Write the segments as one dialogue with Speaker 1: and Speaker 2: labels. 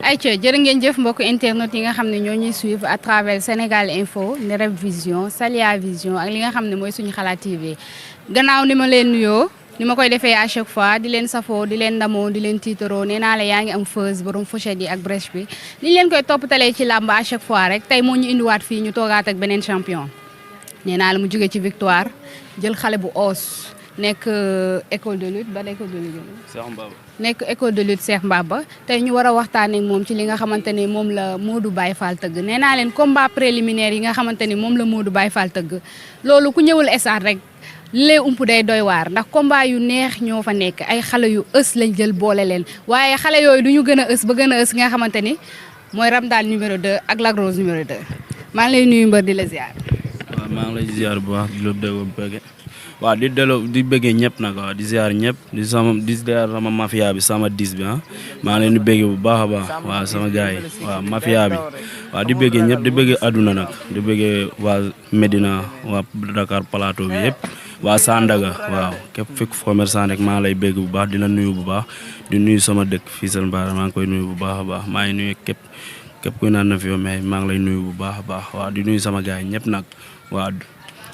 Speaker 1: ayca jërë ngeen jëf mbokk internet yi nga xam ne ñoo ñuy suivre à travers Sénégal Info Ndereb Vision Salia Vision ak li nga xam ne mooy suñu xalaat TV gannaaw ni ma leen nuyoo ni ma koy defee à chaque fois di leen safoo di leen ndamoo di leen tiitaroo nee naa la yaa ngi am feuse borom fourchette yi ak brèche bi ni leen koy toppatalee ci làmb à chaque fois rek tey moo ñu indiwaat fii ñu toogaat ak beneen champion nee naa la mu jógee ci victoire jël xale bu os nekk école de lutte ba école de lutte
Speaker 2: Cheikh Mbaba
Speaker 1: nekk école de lutte Cheikh Mbaba tey ñu war a waxtaanee ak moom ci li nga xamante ne moom la Modou Baye Fall tëgg nee naa leen combat préliminaire yi nga xamante ni moom la Modou Baye Fall tëgg loolu ku ñëwul stade rek lee ump day doy waar ndax combat yu neex ñoo fa nekk ay xale yu ës lañ jël boole leen waaye xale yooyu du ñu gën a ës ba gën a ës nga xamante ni mooy Ramdan numéro 2 ak Lac Rose numéro 2 maa ngi lay nuyu mbër di la ziar.
Speaker 2: waaw maa ngi lay ziar bu baax di la déggoo bëgg waaw di delloo di bëggee ñëpp nag waaw di ziar ñëpp di ziar sama mafia bi sama 10 bi maa ngi leen di bëggee bu baax a baax waaw sama gars yi waaw mafia bi waaw di bëggee ñëpp di bëggee àdduna nag di bëggee waa Medina waa Dakar Plateau bi yëpp waa Sandaga waaw képp fekk commerçant rek maa lay bëgg bu baax di la nuyu bu baax di nuyu sama dëkk fii seen baara maa ngi koy nuyu bu baax a baax maa ngi nuyu képp kuy naan na fi mais maa ngi lay nuyu bu baax a baax waaw di nuyu sama gars yi ñëpp nag waaw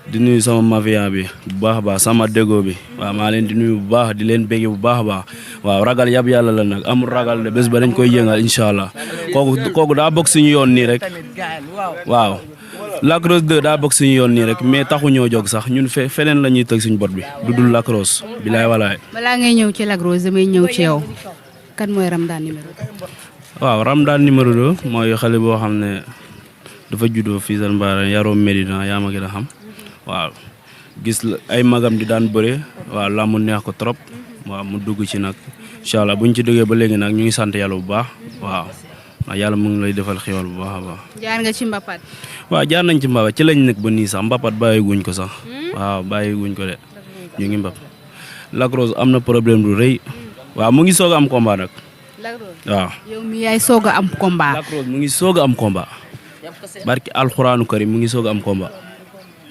Speaker 2: di nuyu sama mafia bi bu baax a baax sama déggoo bi waaw maa leen di nuyu bu baax di leen béggee bu baax a baax waaw ragal yab yàlla la nag amul ragal de bés ba dañ koy yëngal incha allah kooku daa bokk suñu yoon nii rek waaw Lac Rose 2 daa bokk suñu yoon nii rek mais taxu ñoo jóg sax ñun feneen la ñuy tëg suñu bot bi du dul Lac Rose bilaay walaay.
Speaker 1: balaa ngay ñëw ci Lac Rose damay ñëw ci yow kan mooy Ramdan numéro 2.
Speaker 2: waaw Ramdan numéro 2 mooy xale boo xam ne dafa juddoo fii seen mbaara yaroo Medina yaa ma gën a xam. waaw gis ay magam di daan bëre waaw làmb neex ko trop waaw mu dugg ci nag incha allah bu ñu ci duggee ba léegi nag ñu ngi sant yàlla bu baax waaw yàlla mu ngi lay defal xéwal bu baax a baax.
Speaker 1: jaar nga ci Mbapat.
Speaker 2: waaw jaar nañ ci Mbapat ci lañ nekk ba nii sax Mbapat bàyyiguñ ko sax waaw bàyyiguñ ko de ñu ngi Mbapat. Lac Rose am na problème du rëy waaw mu ngi soog a am combat nag.
Speaker 1: Lac Rose
Speaker 2: waaw.
Speaker 1: yow mi yaay soog a am combat.
Speaker 2: Lac Rose mu ngi soog a am combat barki alxuraanu karim mu ngi soog a am combat.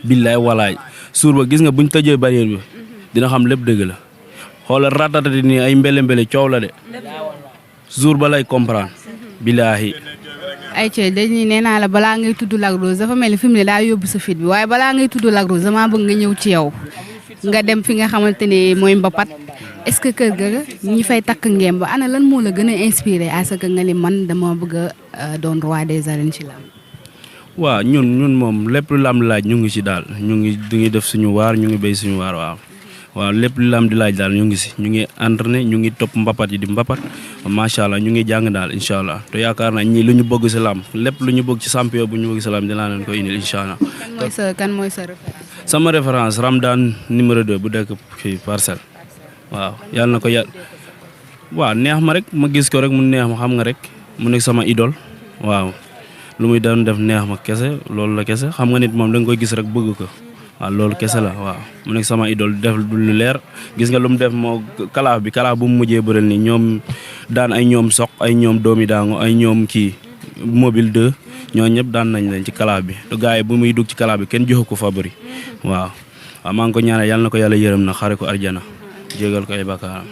Speaker 2: billaay walaay suur ba gis nga buñ tëjee barrière bi dina xam lépp dëgg la xoolal ratatati ni ay mbele coow la de jour ba lay comprendre billaahi
Speaker 1: ay ci dañuy nee naa la balaa ngay tudd Lac Rose dafa mel ni fi mu ne daa yóbbu sa fit bi waaye balaa ngay tudd Lac Rose damaa bëgg nga ñëw ci yow nga dem fi nga xamante ne mooy Mbapat est-ce que kër ga ñi fay takk ngeem ba ana lan moo la gën a inspiré à ce que nga ni man dama bëgg a doon roi des arènes ci lamb.
Speaker 2: waaw ñun moom lépp lu lam laaj ñu ngi ci daal ñu ngi def suñu waar ñu ngi béy suñu waar waaw lépp lu lam di laaj daal ñu ngi si ñu ngi entraîné ñu ngi topp mbapat yi di mbapat macha allah ñu ngi jàng daal incha allah te yaakaar naa ñii lu ñu bëgg si lam lépp lu ñu bëgg ci champion bu ñu bëgg si lam dinaa leen ko indil incha allah.
Speaker 1: kan mooy sa référence.
Speaker 2: sama référence Ramdan numéro 2 bu dëkk fii Parcelles waaw yàlla na ko waaw neex ma rek ma gis ko rek mu neex ma xam nga rek mu nekk sama idole waaw. lu muy doon def neex ma kese loolu la kese xam nga nit moom da nga koy gis rek bëgg ko waaw loolu kese la waaw mu nekk sama idole def lu leer gis nga lu mu def moo kalaaf bu mu mujjee bëral nii ñoom daan ay ñoom soq ay ñoom doomi daango ay ñoom kii mobile 2 ñoo ñëpp daan nañ leen ci kalaaf bi te gars yi bu muy dugg ci kalaaf bi kenn joxu ko favori waaw maa ngi ko ñaanal yàlla na ko yàlla yërëm na xare ko arjana jégal ko ay bakkaaram.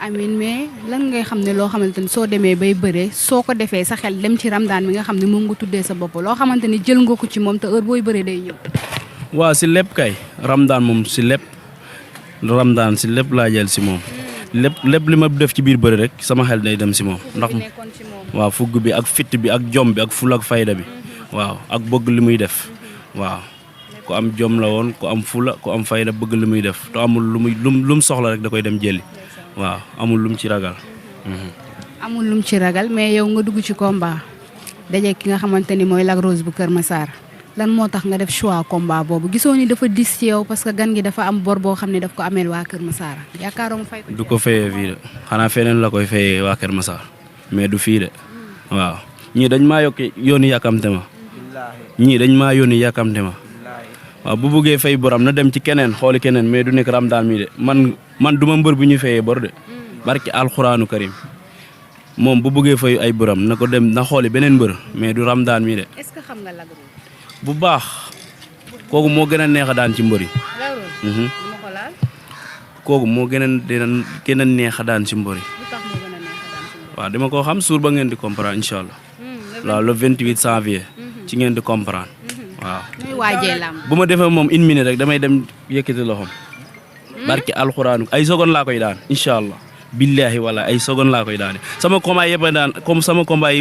Speaker 1: amin mais lan ngay xam ne loo xamante ni soo demee bay bëree soo ko defee sa xel dem ci Ramdan mi nga xam ne moom nga tuddee sa bopp loo xamante ni jël nga ko ci moom te heure booy bëree day ñëw.
Speaker 2: waaw si lépp kay Ramdan moom si lépp laa jël si moom lépp li ma def ci biir bëri rek sama xel day dem si moom ndax waaw fugg bi ak fitt bi ak jom bi ak ful ak fayda bi waaw ak bëgg li muy def waaw ku am jom la woon ku am fula ku am fayda bëgg li muy def te amul lu mu soxla rek da koy dem jëli. waaw amul lum ci ragal.
Speaker 1: amul lum ci ragal mais yow nga dugg ci combat daje ki nga xamante ni mooy Lac Rose bu Kër Massar lan moo tax nga def choix combat boobu gisoo ni dafa dis ci yow parce que gan gi dafa am bor boo xam ne daf ko ameel waa Kër Massar yaakaaroo mu fay ko.
Speaker 2: du ko fayee fii de xanaa feneen la koy fayee waa Kër Massar mais du fii de waaw ñii dañ maa yónni yàkkamte ma waaw bu bëggee fay boram na dem ci keneen xooli keneen mais du nekk Ramadane mi de man du ma mbër bu ñuy fayee bor de barki alxuraanu karim moom bu bëggee fay ay boram na ko dem na xooli beneen mbër mais du Ramadane mi de.
Speaker 1: est-ce que xam nga Lac Rose.
Speaker 2: bu baax kooku moo gën a neex a daan ci mbër yi.
Speaker 1: Lac Rose. du ma ko laal.
Speaker 2: kooku moo gën a neex a daan ci mbër yi.
Speaker 1: lu tax moo gën a neex a daan ci mbër yi.
Speaker 2: waaw dama ko xam suur ba ngeen di comprendre incha allah. waaw le 28 janvier. ci ngeen di comprendre. waaw.
Speaker 1: muy waajee lamb.
Speaker 2: bu ma defee moom une minute rek damay dem yëkkati loxoom. barki alxuraanu ay seconde laa koy daan incha allah. billahi wala ay seconde laa koy daane sama combat yëpp a daan comme sama combat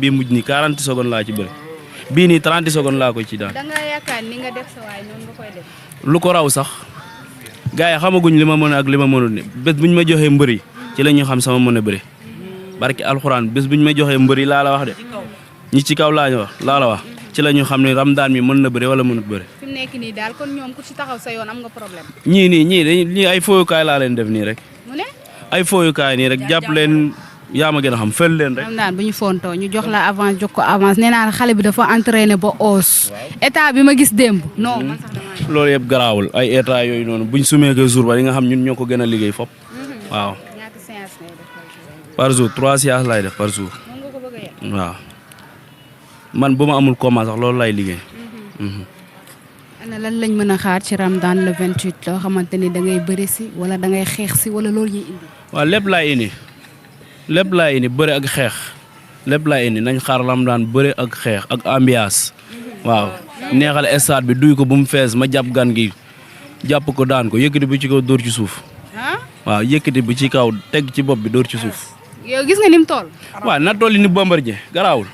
Speaker 2: bii mujj nii 40 secondes laa ci bëri bii nii 30 secondes laa koy ci daan.
Speaker 1: da nga yaakaar ni nga def sa waay noonu nga koy def.
Speaker 2: lu ko raw sax gars yi xamaguñ li ma mën ak li ma mënul ne bés bu ñu ma joxee mbëri ci la ñu xam sama mën a bëri barki alxuraan bés bu ñu ma joxee mbëri laa la wax de ñi ci kaw laa la wax ci la ñu xam ne Ramadane mi mën na bëri wala mënut bëri.
Speaker 1: fi mu nekk nii daal kon ñoom ku ci taxaw sa yoon am nga problème.
Speaker 2: ñii ay fooyukaay laa leen def nii rek.
Speaker 1: mu ne.
Speaker 2: ay fooyukaay nii rek jàpp leen yaa ma gën a xam fel leen rek.
Speaker 1: Ramadane bu ñu fontoo ñu jox la avance jox ko avance nee naa xale bi dafa entraîné ba os. état bi ma gis démb. non man sax damaa.
Speaker 2: loolu yëpp garaawul ay état yooyu noonu buñ sumee ko jour ba di nga xam ñun ñoo ko gën a liggéey fop waaw.
Speaker 1: ñaata séance ngay def
Speaker 2: par jour 3 séances laay def par jour.
Speaker 1: moom nga ko bëgg a yem.
Speaker 2: waaw man bu ma amul combat sax loolu lay liggéey.
Speaker 1: ana lan lañ mën a xaar ci Ramadane le 28 loo xamante ni da ngay bëri si wala da ngay xeex si wala loolu ñuy indi.
Speaker 2: waaw lépp laay indi bëri ak xeex lépp laay indi nañ xaar Ramadane bëri ak xeex ak ambiance waaw neexal stade bi duy ko bu mu fees ma jàpp gan gi jàpp ko daan ko yëkkati bi ci kaw dóor ci suuf waaw yëkkati bi ci kaw teg ci bopp bi dóor ci suuf.
Speaker 1: yow gis nga ni mu toll.
Speaker 2: waaw na toll ni Bombardier garaawul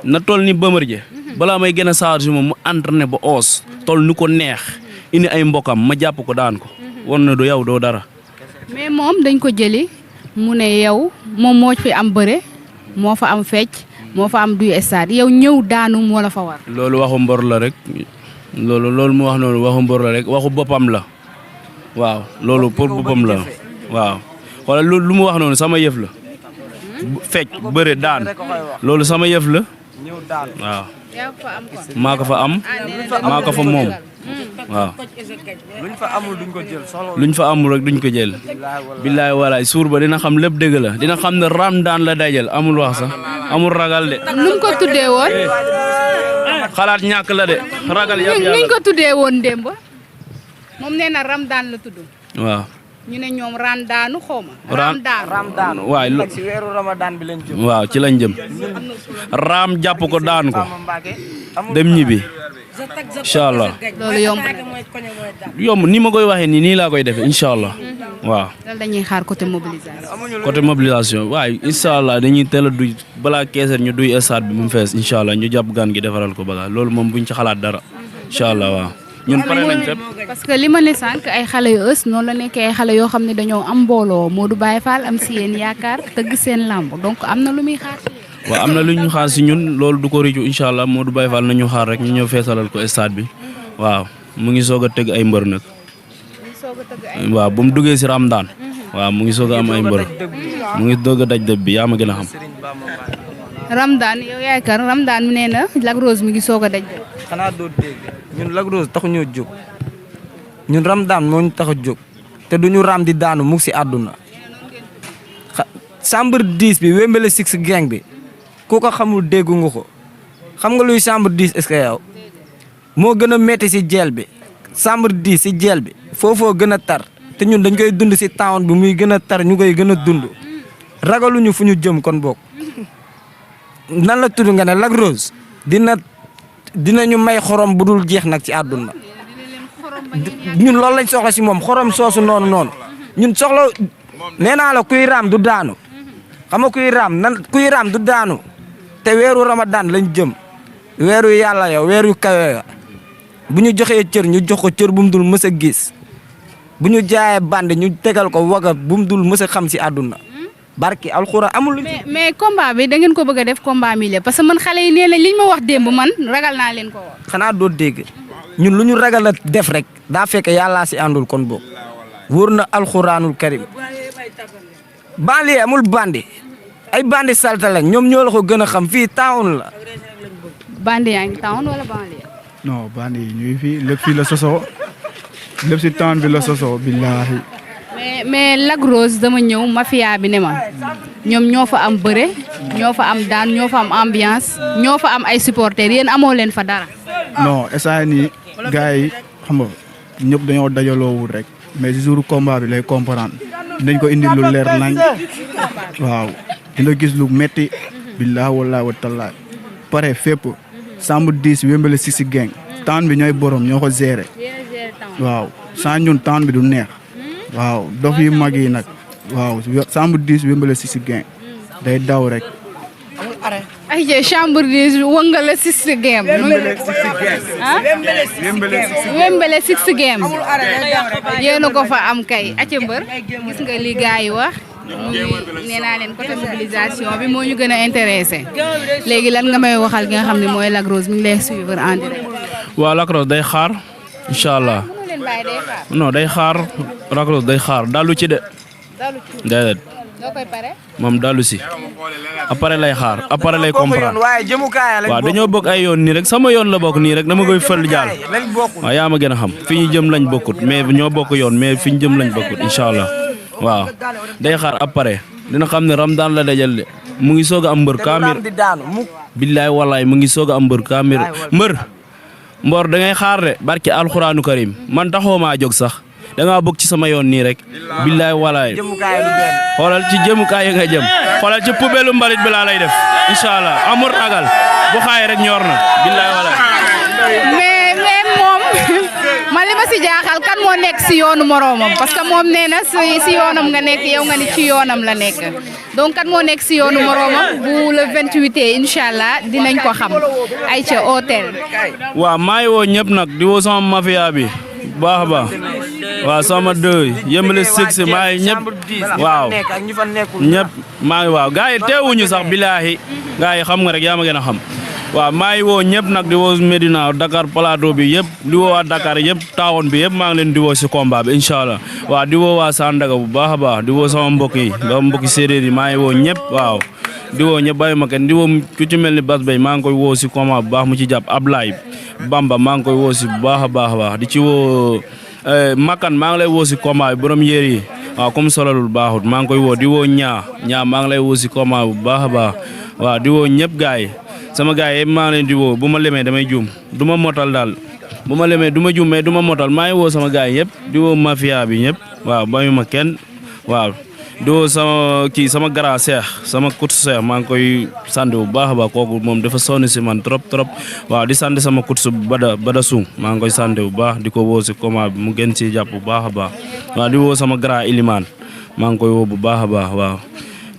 Speaker 2: na toll ni Bombardier balaa may gën a chargé moom mu entraîné ba os toll ni ko neex indi ay mbokam ma jàpp ko daan ko war na do yow doo dara.
Speaker 1: mais moom dañ ko jëli mu ne yow moom moo fi am bëre moo fa am fecc moo fa am duy stade yow ñëw daanu moo la fa war.
Speaker 2: loolu waxu mbor la rek loolu mu wax noonu waxu mbor la rek waxu boppam la waaw loolu pour boppam la waaw xoolal lu mu wax noonu sama yëf la fecc bëre daan loolu sama yëf la waaw. maa ko fa am maa ko fa moom waaw. luñ fa amul rek duñ ko jël. billaay walaay suur ba dina xam lépp dëgg la dina xam ne Ramadane la dajal amul wax sax amul ragal de.
Speaker 1: nu mu ko tuddee woon.
Speaker 2: xalaat ñàkk la de ragal yàlla
Speaker 1: nuñ ko tuddee woon démb moom nee na Ramadane la tudd.
Speaker 2: waaw.
Speaker 1: ñu ne ñoom Ramadane xaw ma.
Speaker 3: Ramadane
Speaker 2: waay
Speaker 3: ci weeru Ramadane bi lañ jëm.
Speaker 2: waaw ci lañ jëm. raam jàpp ko daan ko. dem ñibbi. incha allah.
Speaker 1: loolu
Speaker 2: yomb ni ma koy waxee nii laa koy defee incha allah. waaw.
Speaker 1: loolu dañuy xaar côté mobilisation.
Speaker 2: côté mobilisation waaye incha allah dañuy teel a duy balaa keeseer ñu duy stade bi mu fees incha allah ñu jàpp gan gi defaral ko bagage loolu moom buñ ci xalaat dara incha allah waaw. ñun pare nañ fépp.
Speaker 1: parce que li ma ne sànq ay xale yu ës noonu la nekkee ay xale yoo xam ne dañoo am mbooloo Modou Baye Fall am si yéen yaakaar tëgg seen làmb donc am na lu muy xaar.
Speaker 2: waaw am na lu ñu xaar si ñun loolu du ko rëccu incha allah Modou Baye Fall nañu xaar rek ñu ñëw feesalal ko stade bi waaw mu ngi soog a tëgg ay mbër nag. waaw bu mu duggee si Ramadane. waaw mu ngi soog a am ay mbër mu ngi doog a daj dëb bi yaa ma gën a xam.
Speaker 1: Ramadane yow yaay kan Ramadane mi nee na Lac Rose mi ngi soog a daj dëb.
Speaker 3: xanaa doo dégg ñun Lac Rose taxu ñoo jóg ñun Ramadane moo ñu tax a jóg te duñu raam di daanu mu si àdduna chambre 10 bi Wembale 6 gang bi ku ko xamul déggu nga ko xam nga luy chambre 10 est-ce que yow moo gën a metti si jeel bi chambre 10 si jeel bi foofoo gën a tar te ñun dañ koy dund si town bi muy gën a tar ñu koy gën a dund ragaluñu fu ñu jëm kon bokk nan la tudd nga ne Lac Rose dinañu may xorom bu dul jeex nag ci àdduna ñun loolu lañ soxla si moom xorom soosu noonu ñun soxla nee naa la kuy raam du daanu xam nga kuy raam du daanu te weeru Ramadane lañ jëm weeru yàlla ya weeru kawe ya bu ñu joxee cër ñu jox ko cër bu mu dul mës a gis bu ñu jaayee bande ñu tegal ko waga bu mu dul mës a xam si àdduna barki alxuraan amul.
Speaker 1: mais combat bi da ngeen ko bëgg a def combat mi la parce que man xale yi nee nañ liñ ma wax démb man ragal naa leen ko wax.
Speaker 3: xanaa doo dégg ñun lu ñu ragal a def rek daa fekk yàllaa si àndul kon boobu wóor na alxuraanul karim banlieue amul bandi ay bandi salta la ñoom ñoo la ko gën a xam fii town la.
Speaker 1: bandi yaa ngi town wala banlieue.
Speaker 4: non bandi yi ñuy fii lépp fii la sosoo lépp si temps bi la sosoo billaahi.
Speaker 1: mais Lac Rose dama ñëw mafia bi ne ma ñoom ñoo fa am bëre ñoo fa am daan ñoo fa am ambiance ñoo fa am ay supporters yéen amoo leen fa dara.
Speaker 4: non instant nii gars yi xam nga ñëpp dañoo dajaloowul rek mais si jour combat bi lay comprendre dañ ko indi lu leer nañ waaw dina gis lu metti billaahi wallaahi wa taala pare fépp Samb 10 Wembale 6 gang temps bi ñooy borom ñoo ko gérer waaw sans ñun temps bi du neex waaw dof yi mag yi nag waaw Samb 10 Wembale 6 gang day daw rek.
Speaker 1: ay jë chambre di wëngale 6 game. Wembale 6 game. yéen a ko fa am kay acca mbër gis nga li gars yi wax. nee naa leen côté mobilisation bi moo ñu gën a intéressé léegi lan nga may waxal gi nga xam ne mooy Lac Rose mi ngi lay suivre en direct.
Speaker 2: waaw Lac Rose day xaar incha allah non day xaar Lac Rose day xaar dalu ci de. déedéet.
Speaker 1: doo koy pare.
Speaker 2: moom dalu si. après lay xaar après lay comprendre. waaw dañoo bokk ay yoon nii rek sama yoon la bokk nii rek dama koy fël jàll. waaw yaa ma gën a xam fi ñu jëm lañ bokkut mais ñoo bokk yoon mais fi ñu jëm lañ bokkut incha allah. waaw day xaar après dina xam ne Ramadan la dajal de mu ngi soog a am mbër kaamir billaay wallaay mu ngi soog a am mbër kaamir mbër mboor da ngay xaar de barki alxuraanu karim man taxoo maa jóg sax da ngaa bokk ci sama yoon nii rek billaay wallaay xoolal ci jëmukaay yi nga jëm xoolal ci poubelle mbalit bi laa lay def incha allah amul ragal bu xaay rek ñor na billaay wallaay
Speaker 1: mais moom man li ma si jaaxal kan moo nekk si yoonu moroomam parce que moom nee na si yoonam nga nekk yow nga ni ci yoonam la nekk donc kan moo nekk si yoonu moroomam bu le 28 incha allah dinañ ko xam ay ca hôtel.
Speaker 2: waaw maa ngi woo ñëpp nag di woo sama mafia bi baax a baax waaw sama deux Wembale 6 maa ngi ñëpp waaw ñëpp maa ngi waaw gars yi teewuñu sax bilaahi gars yi xam nga rek yaa ma gën a xam. waaw maa ngi woo ñëpp nag di woo Medina Dakar Plateau bi yëpp di woo waa Dakar yëpp taawoon bi yëpp maa ngi leen di woo si combat bi incha allah waaw di woo waa Sandaga bu baax a baax di woo sama mbokk yi sama mbokki séeréer yi maa ngi woo ñëpp waaw di woo ñëpp bàyyi ma kenn di woo ku ci mel ni Bas Bay maa ngi koy woo si combat bu baax mu ci jàpp Ablaye Bamba maa ngi koy woo si bu baax a baax di ci woo Makan maa ngi lay woo si combat bi borom yéer yi waaw comme solalul baaxut maa ngi koy woo di woo ñaa maa ngi lay woo si combat bu baax a baax waaw di woo ñëpp gaay yi sama gars yi maa leen di woo bu ma lemee damay juum du ma motal daal bu ma lemee du ma juum mais du ma motal maa ngi woo sama gars yi yëpp di woo mafia bi ñëpp waaw bañu ma kenn waaw di woo sama grand Cheikh sama kut Cheikh maa ngi koy sant bu baax a baax kooku moom dafa sonn si man trop waaw di sant sama kut su bada sung maa ngi koy sant bu baax di ko woo si comment bi mu gën si jàpp bu baax a baax waaw di woo sama grand Ilimane maa ngi koy woo bu baax a baax waaw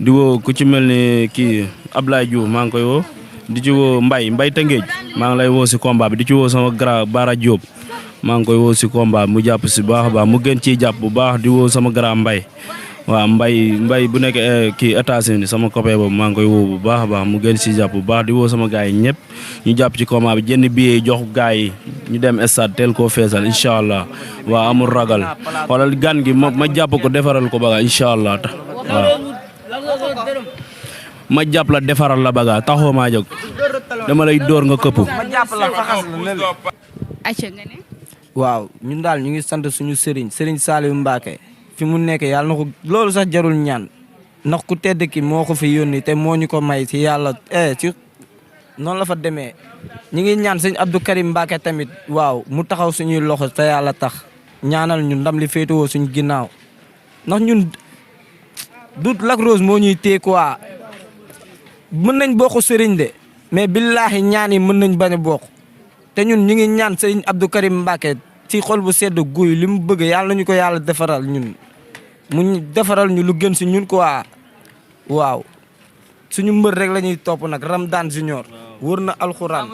Speaker 2: di woo ku ci mel ni kii Ablaye Diouf maa ngi koy woo di ci woo Mbay Tëngéej maa ngi lay woo si combat bi di ci woo sama grand Bara Diop maa ngi koy woo si combat bi mu jàpp si baax a baax mu gën ciy jàpp bu baax di woo sama grand Mbay waaw Mbay bu nekk kii États-Unis sama copain boobu maa ngi koy woo bu baax a baax mu gën si jàpp bu baax di woo sama gars yi ñëpp ñu jàpp ci combat bi jënd billet jox gars yi ñu dem stade teel koo feesal incha allah waaw amul ragal xoolal gan gi ma jàpp ko defaral ko baga incha allah waaw ma jàpp la defaral la baga taxoo maa jóg dama lay dóor nga këpp.
Speaker 3: waaw ñun daal ñu ngi sant suñu Serigne Saliou Mbacké fi mu nekk yàlla na ko loolu sax jarul ñaan ndax ku tedd ki moo ko fi yónni te moo ñu ko may ci yàlla ci noonu la fa demee ñu ngi ñaan sëñ Abdou Karim Mbacké tamit waaw mu taxaw suñuy loxo te yàlla tax ñaanal ñu ndam li féetewoo suñu ginnaaw ndax ñun du Lac Rose moo ñuy téye quoi mën nañ bokk sëriñ de mais billaahi ñaan yi mën nañ bañ a bokk te ñun ñu ngi ñaan sëriñ Abdou Karim Mbacké ci xol bu sedd guy li mu bëgg yàlla nañu ko yàlla defaral ñun mu defaral ñu lu gën si ñun quoi waaw suñu mbër rek la ñuy topp nag Ramadan Junior wër na alxuraan.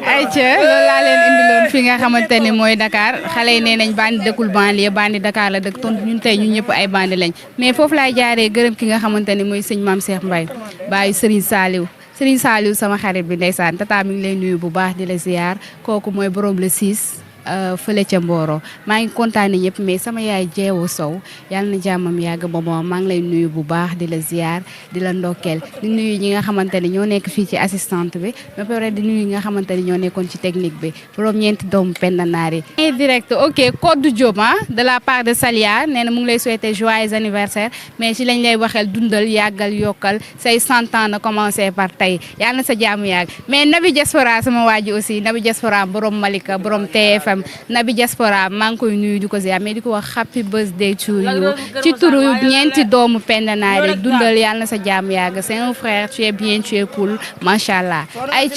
Speaker 1: ayca loolu laa leen indiloon fi nga xamante ni mooy Dakar xale yi nee nañ bandi dëkkul banlieue bandi Dakar la dëkk tontu ñun tey ñun ñëpp ay bandi lañ mais foofu laay jaaree gërëm ki nga xamante ni mooy sëñ Mame Cheikh Mbaye baayu Serigne Saliou sama xarit bi ndeysaan tata mi ngi lay nuyu bu baax di la ziar kooku mooy borom le 6 fële ca Mboro maa ngi kontaane ñëpp mais sama yaay Jeewo Sow yàlla na jàmmam yàgg ba maa ngi lay nuyu bu baax di la ziar di la ndokkeel di nuyu ñi nga xamante ne ñoo nekk fii ci assistante bi ba pare di nuyu ñi nga xamante ne ñoo nekkoon ci technique bi borom ñeenti doomu Penda Naar yi. direct ok Codou Diop de la part de Salia nee na mu ngi lay souhaiter joyeux anniversaire mais ci lañ lay waxeel dundal yàggal yokkal say 100 ans na commencé par tey yàlla na sa jàmm yàgg mais Nabi Diaspora sama waa ji aussi Nabi Diaspora borom Malika borom TFM Nabi Diaspora maa ngi koy nuyu di ko ziar mais di ko wax happy birthday to you ci turu ñeenti doomu Penda Naar yi dundal yàlla na sa jàmm yàgg c'est un frère tu es bien tu es cool macha allah ay